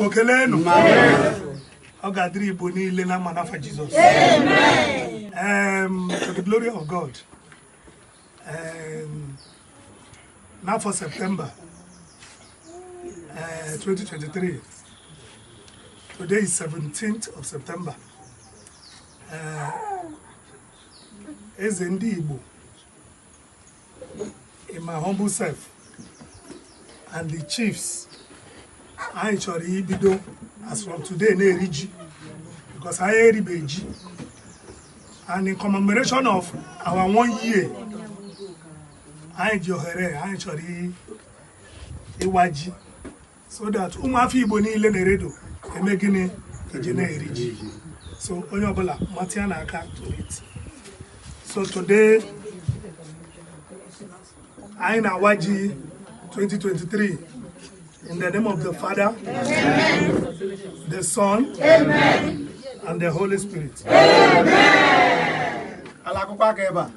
Keleenụ. Ọ ga-adịrị Igbo niile na mma n'afa Jizọs. To the glory of God. N'afọ September 2023, today is 17th of September. Eze ndị Igbo, in my humble self, and the chiefs, anyị chọrọ ibido as from today na-eri ji, because anyị eribe ji, and in commemoration of our one year, anyị ji ohere anyị chọrọ ịwa ji so that ụmụafọ Igbo niile na-eredo eme gịnị eji na-eri ji. So onye ọbụla matịa n'aka to it. So today anyị na-awa ji 2023 in the name of the Father, the Son, Amen, and the Holy Spirit. Ala akwụkwọ aka ebe a.